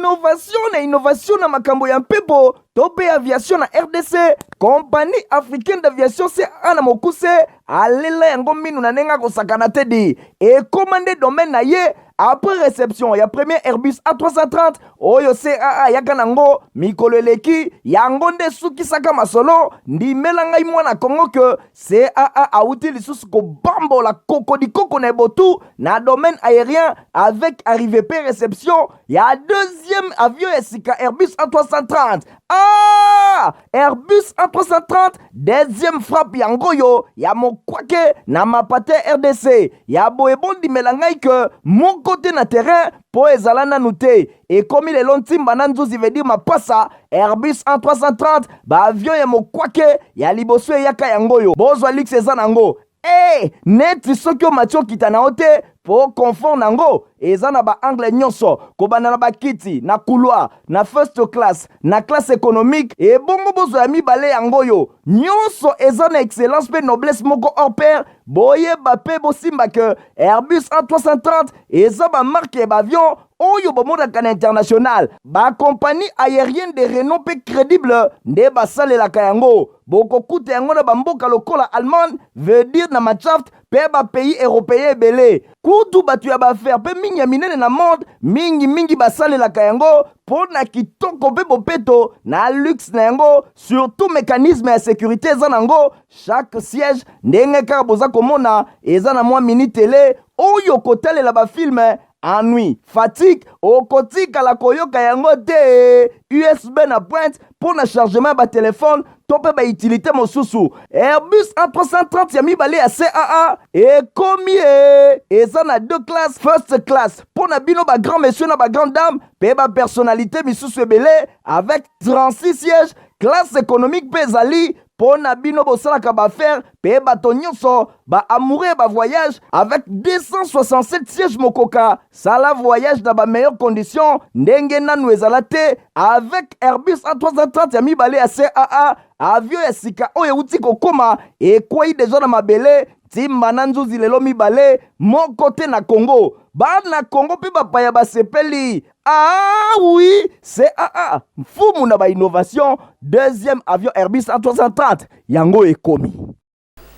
Innovation na innovation na makambo ya mpepo to mpe aviation na RDC, Compagnie africaine d'aviation CAA na mokuse alela yango minu na ndenge akosakana te di ekoma nde domaine na ye après réception ya premier Airbus A330 oyo CAA ayaka nango mikolo eleki. Yango nde esukisaka masolo. Ndimela ngai mwana Kongo ke CAA awuti lisusu kobambola kokodikoko na ebotu na domaine aérien avec arrivée pe réception ya deuxième avion ya sika Airbus A330. Ah, Airbus A330 deuxième frappe yango oyo ya mokwake na mapate RDC ya boye. Bondimela ngai ke moko te na terrain mpo ezala nanu te. Ekomi lelo ntimba na nzuzi, veut dire mapasa. Airbus A330, baavion ya mokwake ya liboso eyaka yango oyo. Bozwa luxe eza nango e neti soki omati okita na yo te, mpo confort nango eza na baangle nyonso, kobanda na bakiti na couloir, na first class, na classe économique. Ebongo bozwa ya mibale yango oyo nyonso eza na excellence mpe noblesse moko hors pair. Boyeba mpe bosimba ke Airbus A330 eza bamarque ya baavion oyo bomonaka na international. Bacompagnie aérienne de renom mpe crédible nde basalelaka yango. Bokokuta yango na bamboka lokola Allemagne, veut dire na Mannschaft, mpe bapays européen ebele. Kutu bato ya baaffaires mpe mingi ya minene na monde mingimingi basalelaka yango mpo na kitoko mpe bopeto na luxe na yango. Surtout mécanisme ya sécurité eza nango. Chaque siège, ndenge kaka boza komona, eza na mwa mini télé oyo kotalela bafilm. Ennui, fatigue okotikala koyoka yango te. USB na pointe mpo na chargement ya batelefone to mpe bautilité mosusu. Airbus A330 ya mibale ya CAA ekomi e eza na deux classes: first class mpo na bino bagrand monsieur na bagrande dame mpe bapersonnalité misusu ebele avec 36 sièges. Classe économique mpe ezali mpo na bino bosalaka baaffaires mpe bato nyonso baamoureux ya bavoyage avec 267 sièges. Mokoka sala voyage na bameilleure condition ndenge nanu ezala te avec Airbus A330 ya mibale ya CAA. Avion ya sika oyo euti kokóma, ekwei deja na mabele ntimba na nzuzi lelo mibale moko te na Congo. Bana Congo mpe bapaya basepeli. Ah oui, CAA mfumu na bainnovation. Deuxième avion Airbus A330 yango ekomi.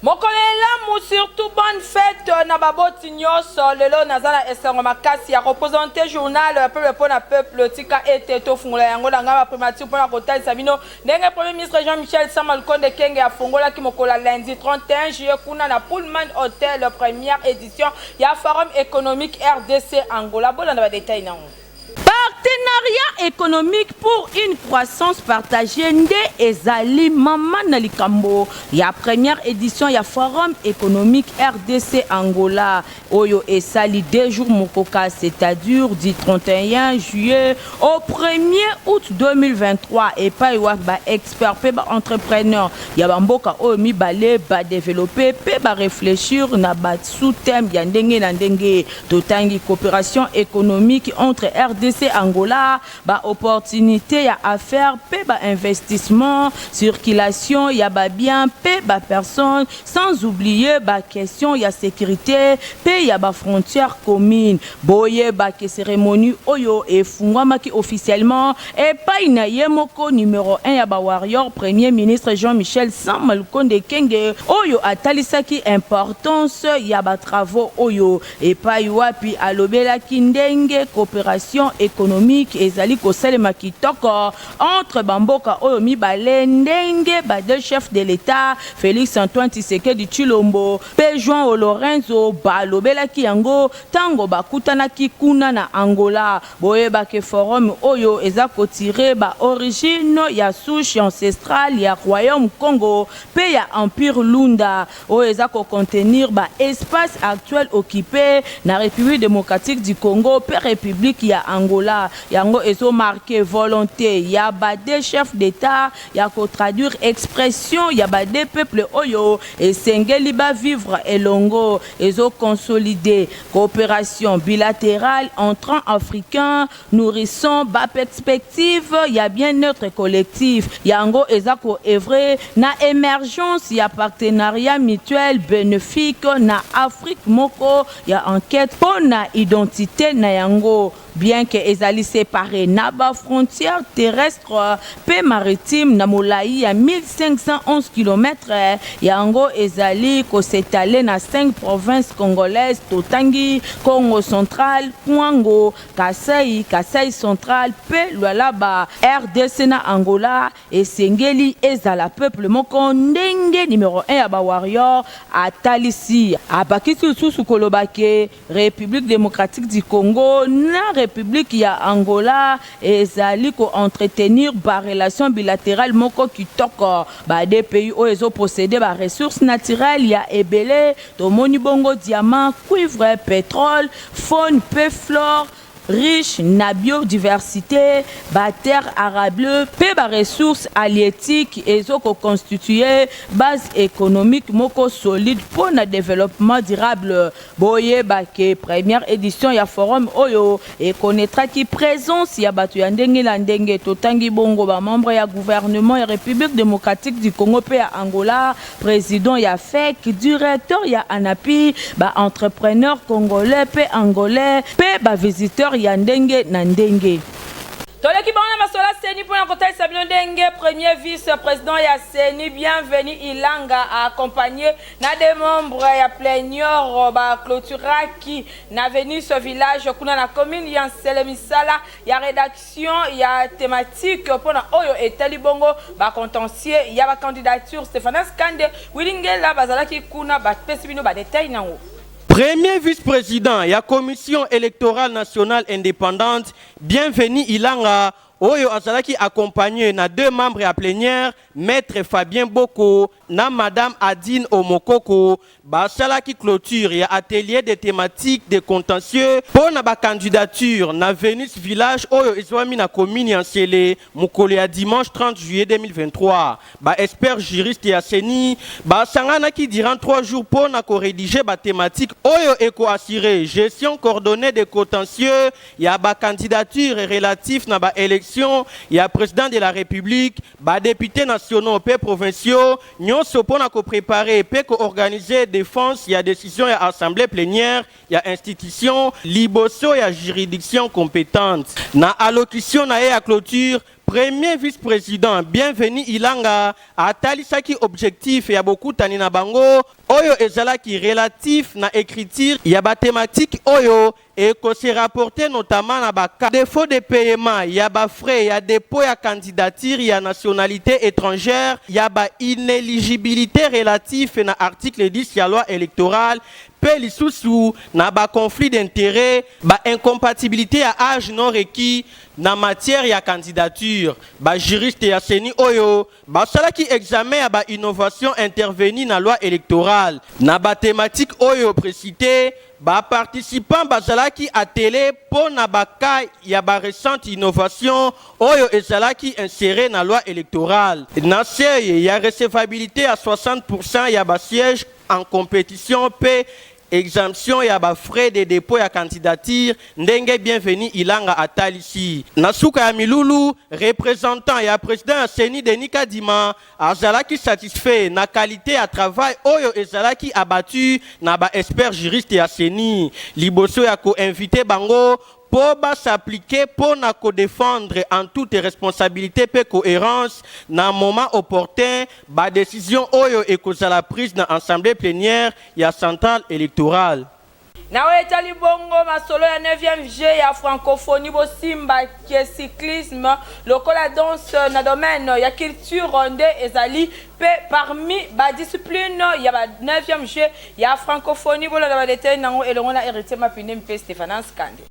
Mokolo elamu, surtout bonne fête na baboti nyonso. Lelo naza na esengo makasi ya koprésenter journal ya peuple mpo na peuple. Tika ete tofungola yango na ngai baprimature mpona kotalisa bino ndenge Premier ministre Jean Michel Sama Lukonde Kenge afungolaki mokolo ya lundi 31 juillet kuna na Pullman Hotel première édition ya Forum économique RDC Angola. Bolanda badétail nango. Partenariat économique pour une croissance partagée nde ezali mama na likambo ya première édition ya Forum économique RDC Angola oyo esali 2 jours mokoka, c'est-à-dire du 31 juillet au 1er août 2023, epai wapi baexpert mpe baentrepreneur ya bamboka oyo mibale badévelopper mpe baréfléchir na basous-thème ya ndenge na ndenge. Totangi coopération économique entre RDC Angola, baopportunité ya affaires mpe bainvestissement, circulation ya babiens mpe bapersonnes, sans oublier baquestion ya sécurité mpe ya bafrontière commune. Boyebaki cérémonie oyo efungwamaki officiellement epai na ye moko numéro 1 ya bawarrior, Premier ministre Jean-Michel Sama Lukonde Kenge, oyo atalisaki importance ya batravaux oyo, epai wapi alobelaki ndenge coopération économique ezali kosalema kitoko entre bamboka oyo mibale, ndenge ba deux chefs de l'État, Félix Antoine Tshisekedi Tshilombo mpe João Lourenço, balobelaki yango ntango bakutanaki kuna na Angola. Boyebaki forum oyo eza kotirer baorigine ya souche ancestrale ya royaume Congo mpe ya empire Lunda, oyo eza kocontenir baespace actuel occupé na République démocratique du Congo mpe République ya Angola. Yango ezomarquer volonté ya badeux chef d'État ya kotraduire expression ya badeux peuple oyo esengeli bavivre elongo. Ezoconsolider coopération bilatérale entre africains, nourrissant baperspective ya bien-être collectif. Yango eza koœuvrer na émergence ya partenariat mutuel bénéfique na Afrique moko ya enquête mpo na identité na yango. Bien que ezali separe na ba frontières terrestres mpe maritimes na molayi ya 1511 kilomètres, yango ezali ko s'etaler na cinq provinces congolaises, totangi Kongo central, Kwango, Kasaï, Kasaï central mpe Lualaba. Rdc na Angola Esengeli ezala peuple moko ndenge numero un ya ba warrior atalisi. Abakisi lisusu koloba ke Republique democratique du Congo na Republique ya Angola ezali ko entretenir ba relations bilaterales moko kitoko. Ba deux pays oyo ezo posseder ba ressources naturelles ya ebele, tomoni bongo diamant, cuivre, petrole, faune pe flore, Riche na biodiversite, ba terres arables mpe ba ressources halieutiques ezo ko constituer base economique moko solide mpo na developpement durable. Boyeba que première edition ya forum oyo e connaitraki presence ya bato ya ndenge na ndenge, totangi bongo ba membres ya gouvernement ya Republique democratique du Congo mpe ya Angola, President ya FEC, directeur ya ANAPI, ba entrepreneurs congolais pe angolais pe ba visiteurs ya ndenge na ndenge. Toleki bango na masolo ya CENI mpo na kotalisa bino ndenge premier vice-president ya CENI Bienvenu Ilanga a accompagne na deux membres ya pleniore ba cloturaki na Venus Village kuna na commune ya Nsele misala ya redaction ya thematique mpo na oyo etali bongo ba contentieux ya ba candidatures. Stephanas Kande, Willy Ngela bazalaki kuna bapesi bino ba details nango. Premier vice-president ya Commission electorale nationale independante, Bienvenu Ilanga, oyo azalaki accompagne na deux membres ya plenière, Maitre Fabien Boko na Madame Adine Omokoko, Basalaki cloture ya atelier de thematique de contentieux mpo na ba candidatures na Venus Village oyo ezwami na commune ya N'sele mokolo ya dimanche 30 juillet 2023. Ba experts juristes ya ceni basanganaki durant trois jours mpo na ko rediger ba thematiques oyo eko assurer gestion coordonnee des contentieux ya ba candidatures relatifs na ba elections ya president de la Republique, ba deputes nationaux mpe provinciaux, Nionso mpo na ko preparer mpe ko organiser defense ya decision ya Assemblee plenière ya institution liboso ya juridiction competente. Na allocution na ye ya cloture, Premier vice-president Bienvenu Ilanga atalisaki objectif ya bokutani na bango oyo ezalaki relatif na ecriture ya ba thematiques oyo Eko se rapporter notamment na ba cas defaut de paiement ya ba frais ya depot ya candidature ya nationalite etrangère, ya ba ineligibilites relatifs na article 10 ya loi electorale mpe lisusu na ba conflits d'interets, ba incompatibilites ya age non requis na matière ya candidature. Ba juristes ya ceni oyo basalaki examen ya ba innovations intervenues na loi electorale na ba thematiques oyo precitees. Ba participants bazalaki atteles mpo na ba cas ya ba recentes innovations oyo ezalaki inserees na loi electorale na seuil ya recevabilite ya 60 pour cent ya ba sièges en competition mpe exemption ya ba frais de depot ya candidature, ndenge Bienvenu Ilanga atalisi. Na suka ya milulu, representant ya president ya ceni Denis Kadima Azalaki satisfait na qualite ya travail oyo ezalaki abattu na ba experts juristes ya ceni liboso ya ko inviter bango mpo ba s'appliquer mpo na ko defendre en toute responsabilite mpe coherence na moment opportun ba decisions oyo ekozala prise na Assemblee plenière ya centrale electorale. Na oyo etali bongo masolo ya neuvième Jeux ya francophonie, bosimba ke cyclisme lokola danse na domaine ya culture nde ezali pe parmi ba disciplines ya ba neuvième Jeux ya francophonie. Bolanda ba details nango elongo na Heritier Mapinde mpe Stephanas Kande.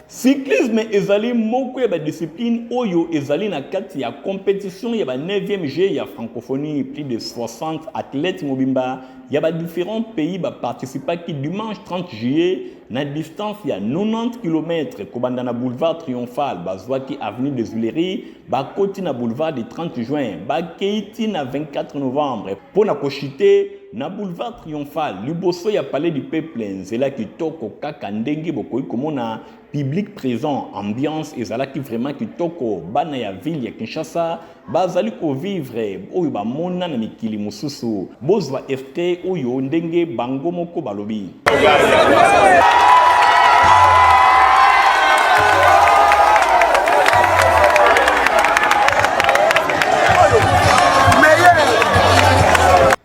Cyclisme ezali moko ya ba disciplines oyo ezali na kati ya competition ya ba neuvième Jeux ya francophonie. Plus de 60 athlètes mobimba ya ba differents pays ba participaki dimanche 30 juillet na distance ya 90 kilomètres kobanda na boulevard Triomphal, bazwaki avenue des Huileries, bakoti na boulevard du 30 juin, bakei ti na 24 novembre mpo na kochute na boulevard Triomphal liboso ya palais du peuple. Nzela kitoko kaka ndenge bokoki komona Public present, ambiance ezalaki vraiment kitoko, bana ya ville ya Kinshasa bazali ko vivre oyo bamona na mikili mosusu. Bozwa extrait oyo ndenge bango moko balobi.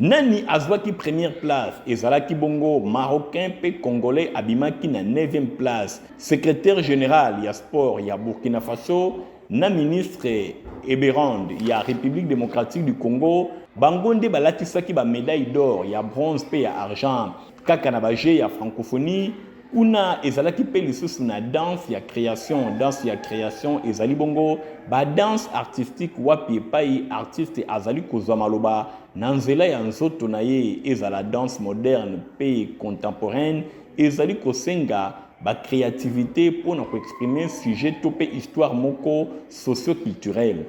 Nani azwaki première place? Ezalaki bongo Marocain mpe Congolais abimaki na neuvième place. Secretaire general ya sport ya Burkina Faso na ministre Eberande ya Republique democratique du Congo bango nde balatisaki ba medailles d'or, ya bronze mpe ya argent. Kaka na ba Jeux ya Francophonie, kuna ezalaki mpe lisusu na danse ya creation. Danse ya creation ezali bongo ba danse artistique wapi epai artiste azali kozwa maloba na nzela ya nzoto na ye, ezala danse moderne mpe contemporaine, ezali kosenga ba creativite mpo na ko exprimer sujet to mpe histoire moko socio-culturelle.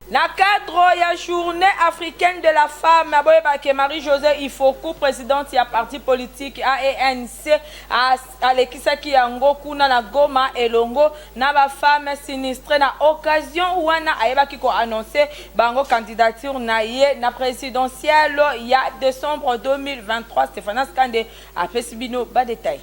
Na cadre ya Journee africaine de la femme, boyeba ke Marie-Josee Ifoku, presidente ya parti politique AENC, alekisaki yango kuna na Goma elongo na ba femmes sinistres. Na occasion wana ayebaki ko annoncer bango candidature na ye na presidentielle ya decembre 2023. Stephanas Kande apesi bino ba details.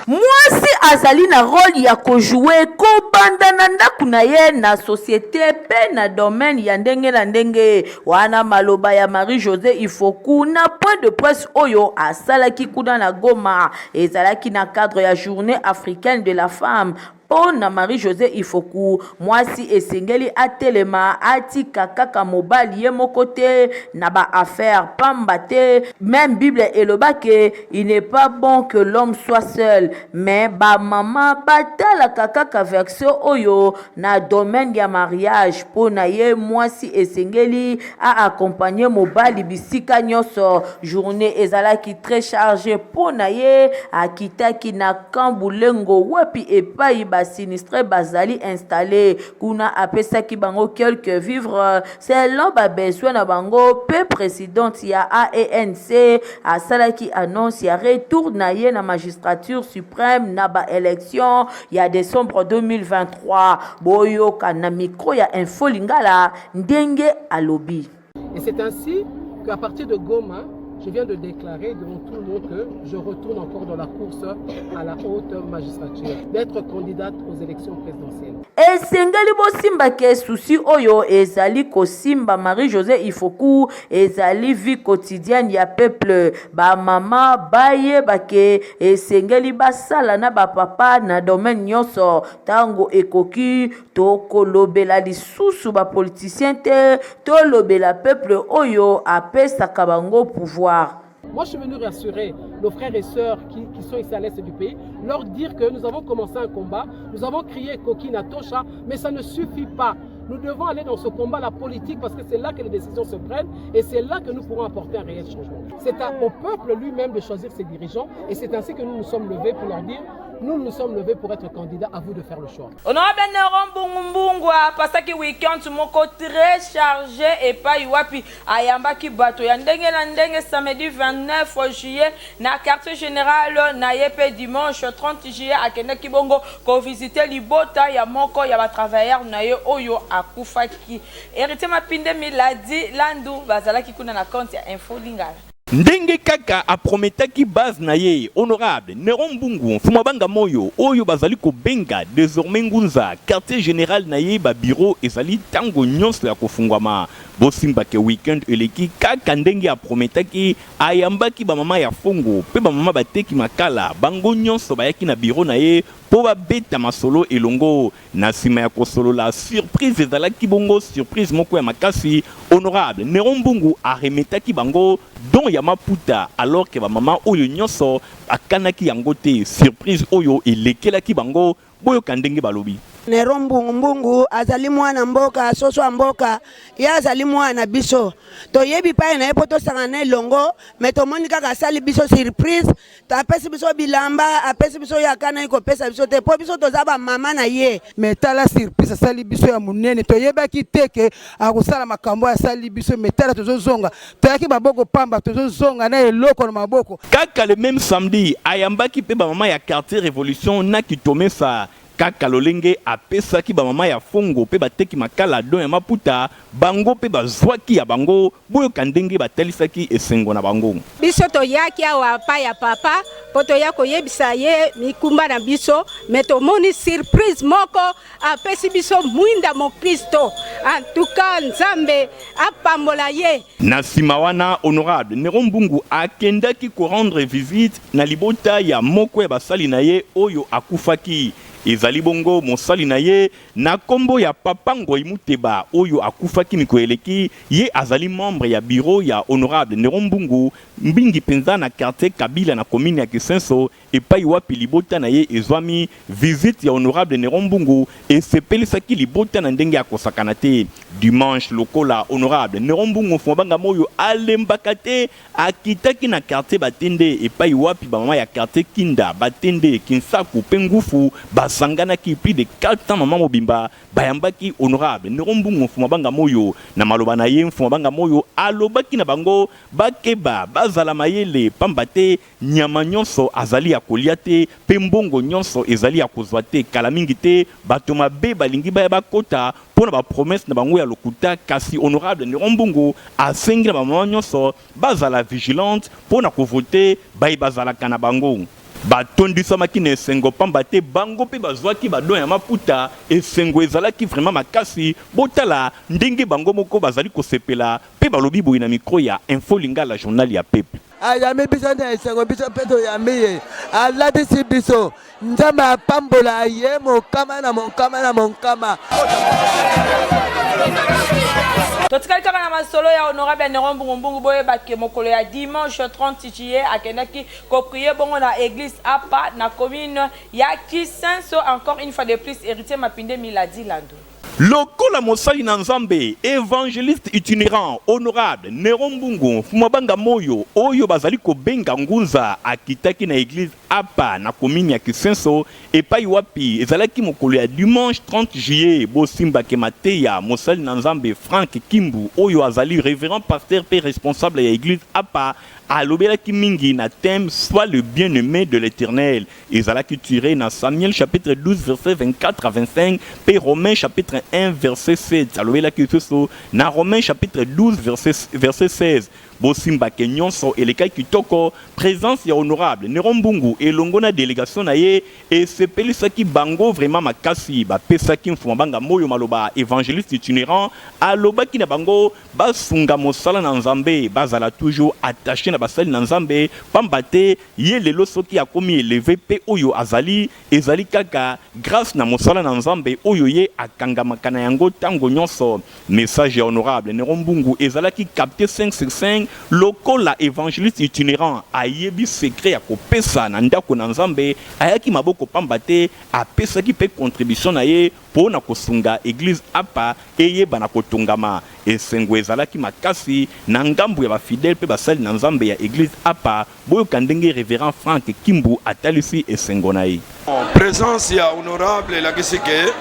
Mwasi azali na role ya ko jouer kobanda na ndaku na ye, na societe mpe na domaine ya ndenge na ndenge. Wana maloba ya Marie-Josee Ifoku na point de presse oyo asalaki kuna na Goma. Ezalaki na cadre ya Journee africaine de la femme. Mpo na Marie-Josee Ifoku, mwasi esengeli atelema, atika kaka mobali ye moko te na ba affaires pamba te meme bible eloba que il n'est pas bon que l'homme soit seul mais ba mama batalaka kaka version oyo na domaine ya mariage. Mpo na ye mwasi esengeli a accompagner mobali bisika nionso. Journee ezalaki très chargee mpo na ye, akitaki na Camp Bulengo wapi epayi ba sinistres bazali installes. Kuna apesaki bango quelques vivres selon ba besoins na bango mpe presidente ya AENC asalaki annonce ya retour na ye na magistrature supreme na ba elections ya decembre 2023. Boyoka na micro ya Info Lingala ndenge alobi. Et c'est ainsi qu'à partir de Goma, je viens de déclarer devant tout le monde que je retourne encore dans la course à la haute magistrature, d'être candidate aux élections présidentielles. Esengeli bosimba ke souci oyo ezali kosimba Marie-Josee Ifoku ezali vie quotidienne ya peuple. Ba mama bayeba ke esengeli basala na ba papa na domaine nyonso. Tango ekoki Tokolobela lisusu ba politiciens te, tolobela peuple oyo apesaka bango pouvoir. Moi, je suis venu rassurer nos frères et sœurs qui, qui sont ici à l'est du pays, leur dire que nous avons commencé un combat, nous avons crié Kokina Tosha, mais ça ne suffit pas. Nous devons aller dans ce combat, la politique, parce que c'est là que les décisions se prennent et c'est là que nous pourrons apporter un réel changement. C'est au peuple lui-même de choisir ses dirigeants et c'est ainsi que nous nous sommes levés pour leur dire nous nous sommes levés pour être candidats, à vous de faire le choix. Honorable Neron Mbungu Mbungu apasaki week-end moko très chargé epai wapi ayambaki bato ya ndenge na ndenge samedi 29 juillet na quartier général na ye mpe dimanche 30 juillet akendaki bongo kovisite libota ya moko ya ba travailleurs na ye oyo akufaki. Heritier Mapinde Miladi Landu bazalaki kuna na compte ya Info Lingala. Ndenge kaka a prometaki base na ye, Honorable Neron Mbungu Mfuma Banga Moyo oyo bazali kobenga desormais Ngunza, quartier general na ye ba bureaux ezali tango nionso ya kofungwama. Bosimba ke week-end eleki kaka ndenge a prometaki, ayambaki ba mama ya Fongo pe ba mama bateki makala, bango nionso bayaki na bureau na ye po babeta masolo elongo. Na sima ya kosolola, surprise ezalaki bongo surprise moko ya makasi, Honorable Neron Mbungu a remettaki bango don ya maputa alors que ba mama oyo nionso bakanaki yango te, surprise oyo elekelaki bango, boyoka ndenge balobi. Neron Mbungu Mbungu azali mwana mboka, soso ya mboka, ye azali mwana na biso, toyebi payi na ye mpo tosangana na elongo, mais tomoni kaka asali biso surprise Apesi biso bilamba, apesi biso oyo akanaki kopesa biso te, mpo biso toza ba mama na ye. Mais tala surprise asali biso ya monene, toyebaki te ke akosala makambo oyo asali biso, mais tala tozozonga, toyaki maboko pamba, tozozonga na eloko na maboko. Kaka le meme samedi, ayambaki mpe ba mama ya quartier Revolution na Kitomesa. Kaka lolenge apesaki ba mama ya fongo pe bateki makala don ya maputa, bango pe bazwaki ya bango, boyoka ndenge batalisaki esengo na bango. Biso toyaki awa pa ya papa po toya koyebisa ye mikumba na biso, mais tomoni surprise moko apesi biso mwinda mokristo. En tout cas Nzambe apambola ye. Na sima wana, Honorable Nero Mbungu akendaki ko rendre visite na libota ya moko ya basali na ye oyo akufaki. Ezali bongo mosali na ye na kombo ya Papa Ngoy Muteba oyo akufaki mikolo eleki. Ye azali membre ya bureau ya Honorable Nero Mbungu, mingi penza na quartier Kabila na commune ya Kisenso epayi wapi libota na ye ezwami. Visite ya Honorable Neron Mbungu esepelisaki libota na ndenge ya kosakana te. Dimanche lokola Honorable Neron Mbungu Mfuma Banga Moyo alembaka te, akitaki na quartier Batende epayi wapi ba mama ya quartier Kinda, Batende, Kinsaku pe Ngufu basanganaki plus de 400 mama mobimba bayambaki Honorable Neron Mbungu Mfuma Banga Moyo. Na maloba na ye, Mfuma Banga Moyo alobaki na bango bakeba, bazala mayele pamba te Nyama nyonso azali ya kolia te, mpe mbongo nyonso ezali ya kozwa te. Kala mingi te, bato mabe balingi baya bakota mpo na ba promesses na bango ya lokuta, kasi Honorable Neron Mbungu asengi na ba mamans nyonso bazala vigilantes mpo na ko voter baye bazalaka na bango. Batondisamaki na esengo pamba te bango mpe bazwaki ba dons ya maputa. Esengo ezalaki vraiment makasi. Botala ndenge bango moko bazali kosepela mpe balobi boye na micro ya Info Lingala, journal ya peuple. Ayambi biso na esengo, biso mpe toyambi ye. Alatisi biso. Nzambe apambola ye mokama na monkama na monkama. Totikali kaka na masolo ya honorable Neron Mbungu Mbungu. Boyeba ke mokolo ya dimanche 30 juillet akendaki ko prier bongo na eglise Apa na commune ya Kisenso. Encore une fois de plus Heritier Mapinde Miladi Landu. Lokola mosali na Nzambe, evangeliste itinerant, honorable Neron Mbungu Mfumabanga Moyo oyo bazali kobenga Ngunza akitaki na eglise Apa na commune ya Kisenso epayi wapi ezalaki mokolo ya dimanche 30 juillet. Bosimba ke mateya mosali na Nzambe Franck Kimbu oyo azali reverend pasteur pe responsable ya eglise Apa alobelaki mingi na thème Sois le bien-aime de l'Eternel. Ezalaki tire na Samuel chapitre 12 verset 24 à 25 mpe Romains chapitre 1 verset 7. Alobelaki lisusu na Romains chapitre 12 verset, verset 16. Bosimba ke nyonso elekaki kitoko. Presence ya honorable Neron Mbungu elongo na delegation na ye esepelisaki bango vraiment makasi. Bapesaki Mfuma Banga Moyo maloba evangeliste itinerant alobaki na bango basunga mosala na Nzambe, bazala toujours attache na basali na Nzambe pamba te Ye lelo soki akomi eleve pe oyo azali, ezali kaka grace na mosala na Nzambe oyo ye akangamaka na yango tango nionso. Message ya honorable Neron Mbungu ezalaki capte 5 sur 5 lokola evangeliste itinerant ayebi secret ya kopesa na ndako na Nzambe, ayaki maboko pamba te, apesaki pe contribution na ye Po na kosunga eglise apa eyeba na kotongama. Esengo ezalaki makasi na ngambo ya ba fidèles pe basali na Nzambe ya eglise apa. Boyoka ndenge Reverend Franck Kimbu atalisi esengo na ye. Presence ya honorable elakisi ke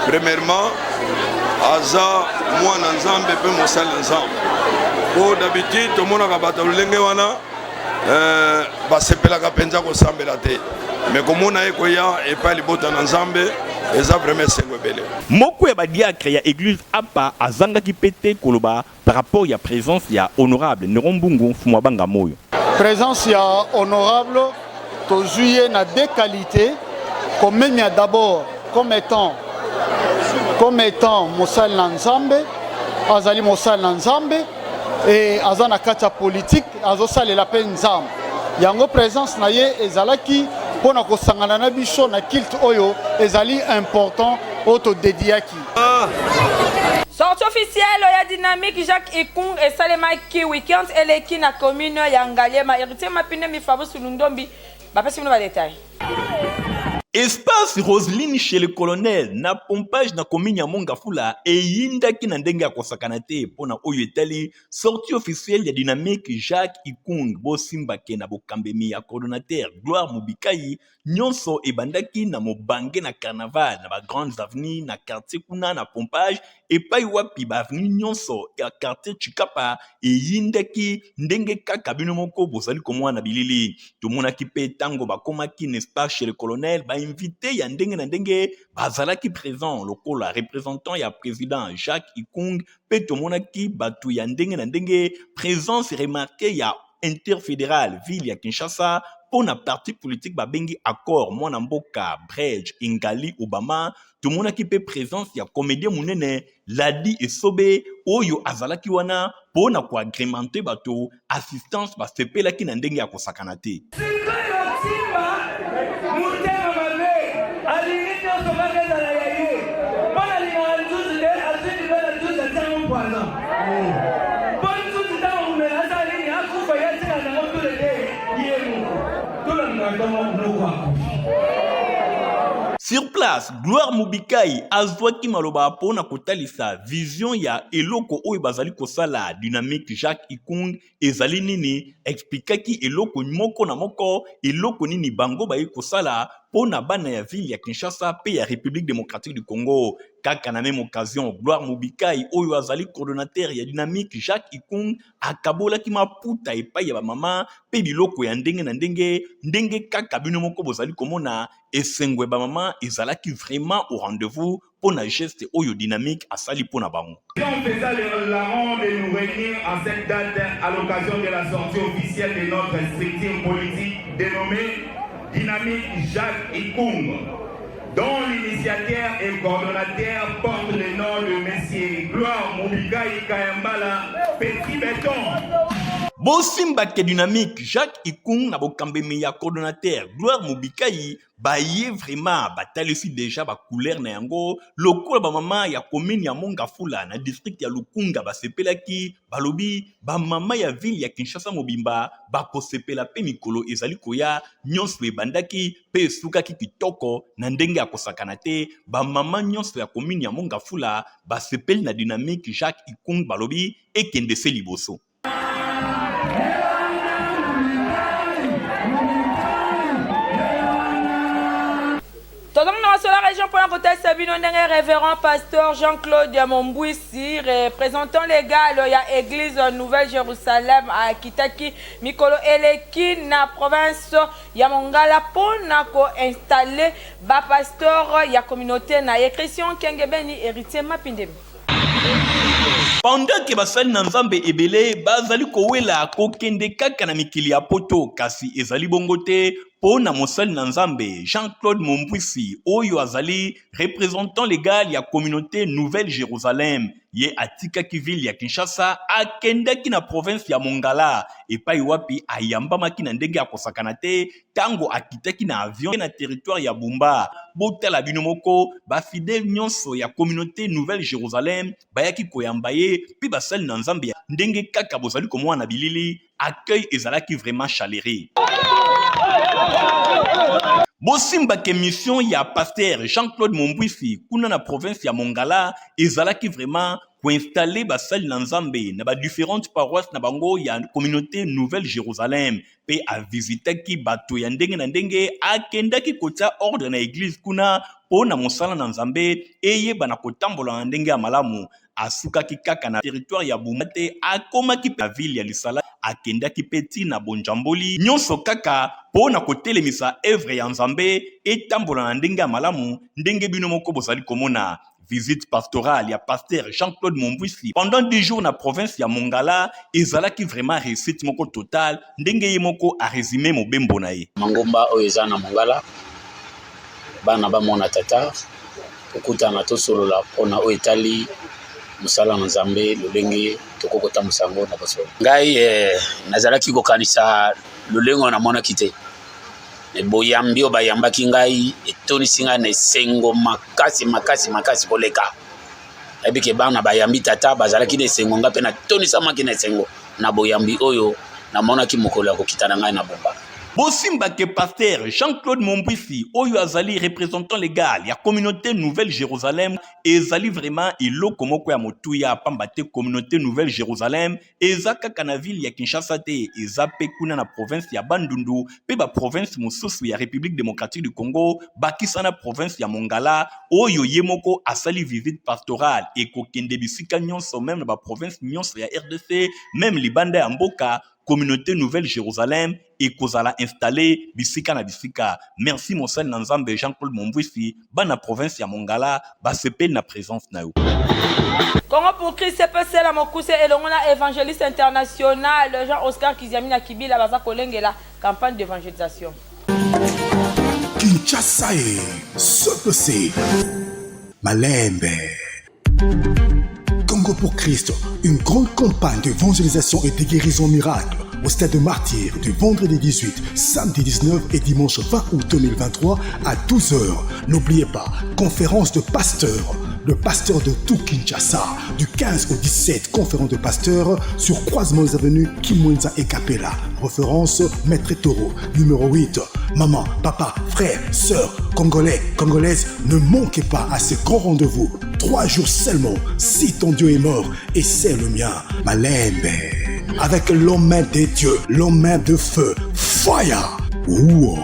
premièrement aza mwana Nzambe pe mosali na Nzambe. Po d'habitude tomonaka bato ya lolenge wana Euh, basepelaka mpenza kosambela te me komona ye koya epai libota na nzambe eza vraiment esengo ebele. Moko ya ba diacres ya eglise apa azangaki pe te koloba par rapport ya presence ya honorable Neron Mbungu Mfumu wa Banga Moyo. Presence ya honorable tozui ye na deux qualites, komemia d'abord comme etant comme etant mosali na Nzambe, azali mosali na Nzambe et aza na kati ya politique azosalela mpe Nzambe. Yango presence na ye ezalaki mpo na kosangana na biso na culte oyo ezali important oyo todediaki. Sortie officielle ya Dynamique Jacques Ikung esalemaki week-end eleki na commune ya Ngaliema. Heritier Mapinde Mifabusu Lundombi bapesi bino ba details. Espace Roseline chez le colonel na pompage na commune ya Mont-Ngafula eyindaki na ndenge ya kosakana te mpo na oyo etali sortie officielle ya Dynamique Jacques Ikung. Bosimba ke na bokambemi ya coordonnateur Gloire Mubikayi, nyonso ebandaki na mobange na carnaval na ba grandes avenues na quartier kuna na pompage epai wapi ba avenue nyonso ya quartier Tshikapa eyindaki ndenge kaka bino moko bozali komona na bilili. Tomonaki pe tango bakomaki n'est-ce pas chez le colonel, ba ba invité ya ndenge na ndenge bazalaki présent, lokola représentant ya président Jacques Ikung. Mpe tomonaki bato ya ndenge na ndenge, présence remarquée ya interfédéral ville ya Kinshasa mpo na parti politique babengi Accord, mwana mboka Brej Ingali Obama. Tomonaki mpe présence ya comédien monene Ladi Esobe oyo azalaki wana mpo na koagrémenter bato. Assistance basepelaki na ndenge ya kosakana te. Sikoyo Nsimba motema mabe, alingi nyonso kaka ezala ya ye. Mpo nalingaka nzuzi te, azwi libela nzuzi, atiango poison mpo nzuzi ntango komela asala nini, akufa, ye atika nango tole te, ye moko tolandaka ntongo noko akufi. Sur place, Gloire Mubikai azwaki maloba mpo na kotalisa vision ya eloko oyo bazali kosala. Dynamique Jacques Ikung ezali nini? Expliquaki eloko moko na moko, eloko nini bango baye kosala mpo na bana ya ville ya Kinshasa mpe ya République démocratique du Congo. Kaka na même occasion, Gloire Mubikai oyo azali coordonnateur ya Dynamique Jacques Ikung akabolaki maputa epai ya bamama mpe biloko ya ndenge na ndenge. Ndenge kaka bino moko bozali komona, esengo ya bamama ezalaki vraiment au rendez-vous mpo na geste oyo Dynamique asali mpo na bango. En faisant la ronde de nous réunir en cette date à l'occasion de la sortie officielle de notre structure politique dénommée Dynamique Jacques Ikung, dont l'initiateur et coordonnateur porte le nom de Monsieur Gloire Mubikai Kayambala Petit Béton. Bosimbake, Dynamique Jacques Ikung na bokambemi ya coordonnateur Gloire Mubikai baye vraiment batalisi déjà bacouleur na yango. Lokola bamama ya commune ya Mongafula na district ya Lukunga basepelaki, balobi bamama ya ville ya Kinshasa mobimba bakosepela mpe mikolo ezali koya. Nyonso ebandaki mpe esukaki kitoko na ndenge ya kosakana te. Bamama nyonso ya commune ya Mongafula basepeli na Dynamique Jacques Ikung, balobi ekende se liboso. Tozongi na masolo ya région mpona kotalisa bino ndenge révérend pasteur Jean-Claude Mombwisi, représentant légal ya église Nouvelle Jérusalem, akitaki mikolo eleki na province ya Mongala mpona koinstaller bapasteur ya communauté na ye. Christian Kengebeni, Héritier Mapindemi. Pendant ke basali na Nzambe ebele bazali kowela kokende kaka na mikili ya poto, kasi ezali bongo te mpo na mosali na Nzambe Jean-Claude Mombwisi oyo azali représentant légal ya communauté Nouvelle Jérusalem. Ye atikaki ville ya Kinshasa, akendaki na province ya Mongala epai wapi ayambamaki na ndenge ya kosakana te. Ntango akitaki na avion na territoire ya Bumba, botala bino moko, bafidèle nyonso ya communauté Nouvelle Jérusalem bayaki koyamba ye mpe basali na Nzambe ya ndenge kaka bozali komona na bilili. Accueil ezalaki vraiment chaleureux. Bosimbaka, mission ya pasteur Jean-Claude Mombwisi kuna na province ya Mongala ezalaki vraiment koinstaller basali na Nzambe na badifférentes paroisse na bango ya communauté Nouvelle Jérusalem. Mpe avisitaki bato ya ndenge na ndenge, akendaki kotia ordre na église kuna mpo na mosala na Nzambe eyeba kotambola na ndenge ya malamu. Asukaki kaka na territoire ya Bumba te, akomaki mpe na ville ya Lisala, akendaki mpe ntina Bonjamboli, nyonso kaka mpo na kotelemisa œuvre ya Nzambe etambola na ndenge ya malamu. Ndenge bino moko bozali komona, visite pastorale ya pasteur Jean-Claude Mombwisi pendant 10 jours na province ya Mongala ezalaki vraiment réussite moko totale, ndenge ye moko arésumer mobembo na ye. Mangomba oyo eza na Mongala, bana bamona tata, kokutana, tosolola mpona oyo etali mosala na Nzambe, lolenge tokoki kotambusa yango na bosolo. Ngai nazalaki kokanisa lolenge oyo namonaki te. Boyambi oyo bayambaki ngai etonisi ngai na esengo makasi, makasi, makasi koleka. Nayebi ke bana bayambi tata bazalaki na esengo, ngai mpe natonisamaki na esengo na boyambi oyo namonaki mokolo ya kokita na ngai na Bumba. Bosimbake, pasteur Jean-Claude Mombwisi oyo azali représentant légal ya communauté Nouvelle Jérusalem ezali vraiment eloko moko ya motuya, pamba te communauté Nouvelle Jérusalem eza kaka na ville ya Kinshasa te, eza mpe kuna na province ya Bandundu mpe baprovince mosusu ya République démocratique du Congo, bakisa na province ya Mongala oyo ye moko asali visite pastorale. Ekokende bisika nyonso, même na baprovince nyonso ya RDC, même libanda ya mboka. Communauté Nouvelle Jerusalem ekozala installe bisika na bisika. Merci mosali na Nzambe Jean-Claude Momvuisi, bana province ya Mongala basepeli na presence na yo. Congo pour Christ CPC na mokuse elongo na evangeliste international Jean-Oscar Kiziamina Kibila baza kolengela campagne d'evangelisation. Kinshasa e CPC Malembe. Congo pour Christ, une grande campagne d'évangélisation et de guérison miracle au stade de Martyrs du vendredi 18, samedi 19 et dimanche 20 août 2023 à 12h. N'oubliez pas, conférence de pasteurs, le pasteur de tout Kinshasa, du 15 au 17, conférence de pasteurs sur croisement des avenues Kimwenza et Capella. Référence Maître Taureau, numéro 8. Maman, papa, frère, sœur, Congolais, Congolaises, ne manquez pas à ce grand rendez-vous. Trois jours seulement, si ton Dieu est mort, et c'est le mien, Malembe. Avec l'homme des dieux, l'homme de feu, Fire. Ouh.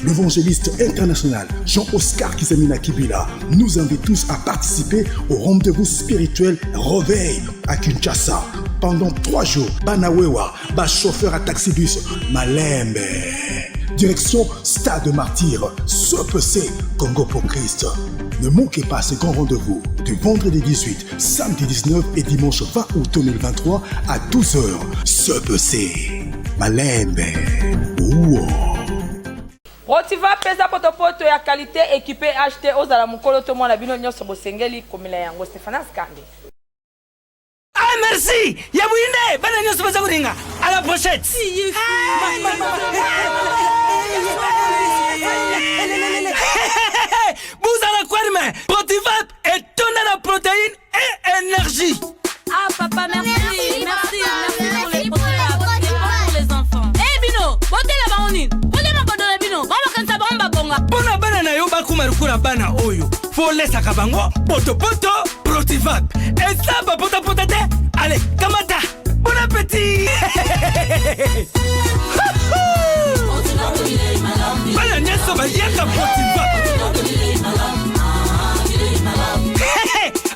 L'évangéliste international Jean-Oscar Kizamina Kibila nous invite tous à participer au rendez-vous spirituel Réveil à Kinshasa pendant trois jours. Banawewa, ba chauffeur à taxi-bus, Malembe. Direction Stade Martyr, CPC, Congo pour Christ. Ne manquez pas ce grand rendez-vous du vendredi 18, samedi 19 et dimanche 20 août 2023 à 12h. CPC, Malembe. Ouh. Rotiva pesa potopoto ya qualité équipé HT ozala mokolo to mwana bino nyonso bosengeli komela yango Stephanas Kande. Ah merci ya buyinde bana nyonso baza kolinga à la prochaine. Bozala kwarme Protivap etonda na protéine et énergie. Ah papa merci merci merci pour les Protivap c'est bon pour les enfants. Eh bino botela bango nini botela makodo na bino bango bakanisa bango babonga. Mpo na bana na yo bakoma lokola bana oyo folesaka bango potopoto Protivap eza bapotapota te ale kamata bon appétit bana nyonso baliaka Protivap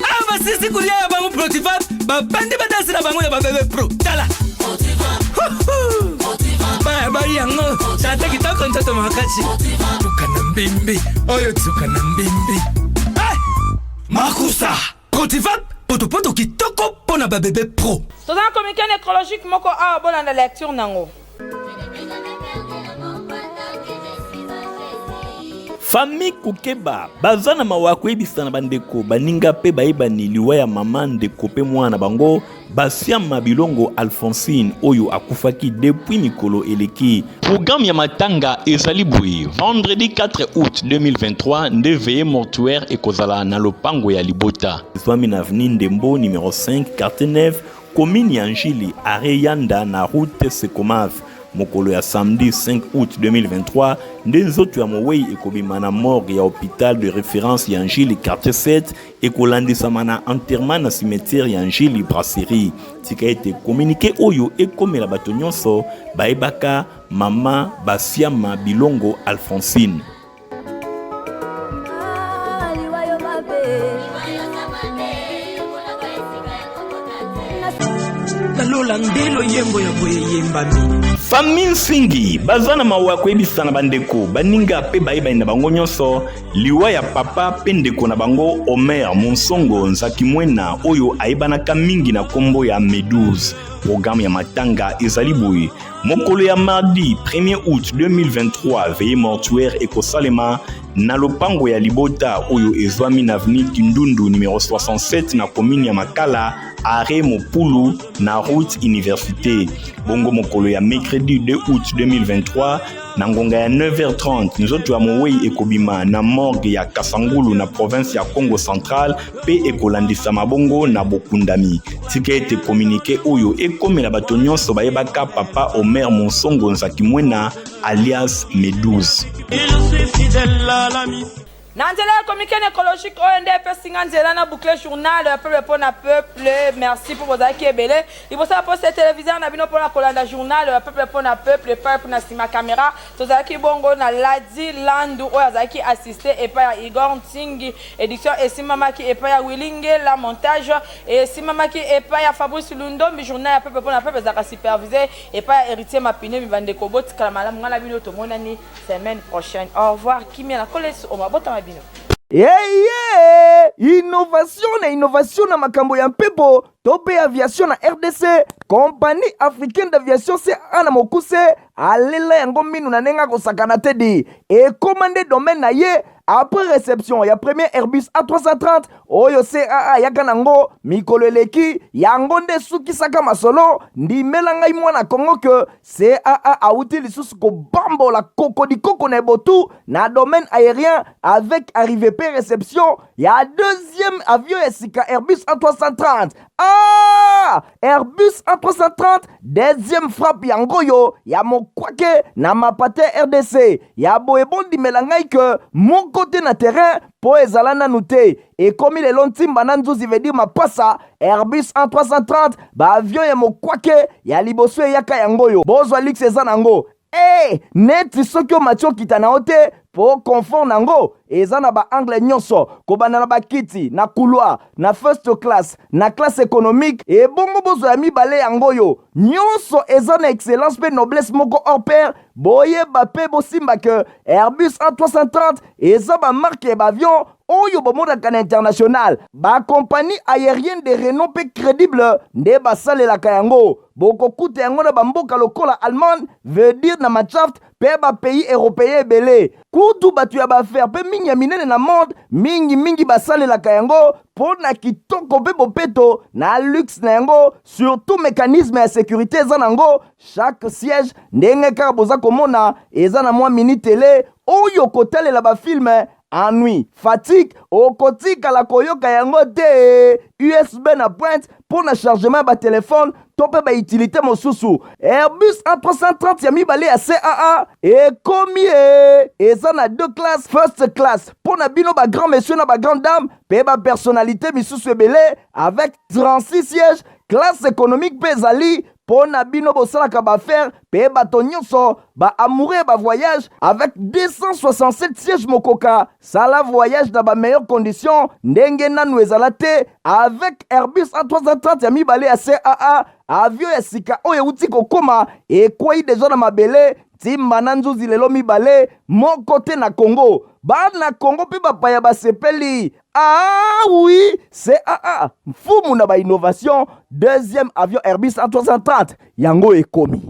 awa basisi kolia ya bango Protivap babandi badansi na bango ya babebe pro tala baya bai yango tata kitoko nzoto makasi tuka na mbimbi oyo tuka na mbimbi Eh! makusa protivap potopoto kitoko mpo na babebe pro Toza na communiqué nécrologique moko awa bolanda lecture nango. Famille Kukeba baza na mawa ya koyebisa na bandeko baninga mpe bayebani liwa ya mama ndeko mpe mwana na bango Basiama Bilongo Alphonsine oyo akufaki depuis mikolo eleki. Programme ya matanga ezali boye: vendredi 4 août 2023 nde veillée mortuaire ekozala na lopango ya libota. Ezwami na avenue Ndembo numero 5 quartier 9 commune ya Njili arrêt Yanda na route Sekomave. Mokolo ya samedi 5 août 2023 nde nzoto ya mowei ekobima na morgue ya hôpital de référence ya Njili quartier 7 ekolandisama na enterrement na cimetière ya Njili Brasserie. Tika ete communiqué oyo ekomela bato nyonso bayebaka mama Basiama Bilongo Alphonsine. Nalola nde loyembo ya boye eyembami. Famille Nsingi baza na mawa ya koyebisa na bandeko, baninga mpe bayebani na bango nyonso liwa ya papa mpe ndeko na bango Omer Monsongo Nzakimwena oyo ayebanaka mingi na nkombo ya Medouze. Programme ya matanga ezali boye: mokolo ya mardi 1er août 2023 veillée mortuaire ekosalema na lopango ya libota oyo ezwami na avenue Kindundu numero 67 na commune ya Makala arrêt Mopulu na route université. Bongo mokolo ya mercredi 2 août 2023 na ngonga ya 9h30 nzoto ya mowei ekobima na morgue ya Kasangulu na province ya Congo Central mpe ekolandisama bongo na bokundami. Tika ete communiqué oyo ekomela bato nyonso bayebaka papa Omer Monsongo Nzakimwena alias Medouze. Na nzela ya communiqué nécrologique oyo nde epesi nga nzela na boucle journal ya peuple mpo na peuple. Merci mpo bozalaki ebele liboso ya poste ya televiseur na bino mpo na kolanda journal ya peuple mpo na peuple. Epai mpo na nsima camera tozalaki bongo na Ladi Landu oyo azalaki assiste epai ya Igor Ntingi. Edition esimbamaki epai ya Willy Ngela, montage esimbamaki epai ya Fabrice Lundombi. Journal ya peuple mpo na peuple ezalaka supervise epai ya Heritier Mapine. Bandeko, botikala malamu, ngai na bino tomonani semaine prochaine. Au revoir, kimia na Nkolo Yesu o mabota ma bino. Eye innovation na innovation na makambo ya mpepo to mpe aviation na RDC, Compagnie africaine d'aviation CAA na mokuse alela yango minu na ndenge akosakana te di ekoma nde domaine na ye après réception ya premier Airbus A330 oyo CAA ayaka nango mikolo eleki. Yango nde esukisaka masolo. Ndimela ngai mwana Kongo ke CAA awuti lisusu kobambola kokodikoko na ebotu na domaine aérien avec arrivée pe réception ya deuxième avion ya sika Airbus A330. Ah! Airbus A330 deuxième frappe yango oyo ya mokwake na mapate RDC ya boye. Bondimela ngai ke moko te na terrain mpo ezala nanu te. Ekomi lelo ntimba na nzuzi, veut dire mapasa. Airbus A330, baavion ya mokwake ya liboso eyaka yango oyo. Bozwa luxe eza nango e neti soki omati okita na yo te mpo confort nango eza na baangle nyonso, kobanda na bakiti na couloir, na first class, na classe économique. Ebongo bozwa ya mibale yango oyo, nyonso eza na excellence mpe noblesse moko hors pair. Boyeba mpe bosimba ke Airbus A330 eza bamarque ya baavion oyo bomonaka na international. Bacompagnie aérienne de renom mpe crédible nde basalelaka yango. Bokokuta yango na bamboka lokola Allemagne, veut dire na Mannschaft, mpe bapays européen ebele. Kutu bato ya baaffaire mpe mingi ya minene na monde mingimingi basalelaka yango mpo na kitoko mpe bopeto na luxe na yango, surtout mécanisme ya sécurité eza nango. Chaque siège, ndenge kaka boza komona, eza na mwa mini télé oyo kotalela bafilme. Ennui, fatigue okotikala koyoka yango te. USB na pointe mpo na chargement ya batelefone to mpe bautilité mosusu. Airbus A330 ya mibale ya CAA ekomi e eza na deux classes: first class mpo na bino bagrand monsieur na bagrand dame mpe bapersonnalité misusu ebele avec 36 sièges. Classe économique mpe ezali mpo na bino bosalaka baaffaire mpe bato nyonso baamoureux ya bavoyage avec 267 sièges. Mokoka sala voyage na bameilleure condition ndenge nanu ezala te avec Airbus A330 ya mibale ya CAA. Avion ya sika oyo euti kokóma, ekwei deja na mabele ntimba na nzuzi lelo mibale moko te na Congo. Bana Congo mpe bapaya basepeli. Ah oui, CAA mfumu na bainnovation, deuxième avion Airbus A330 yango ekomi.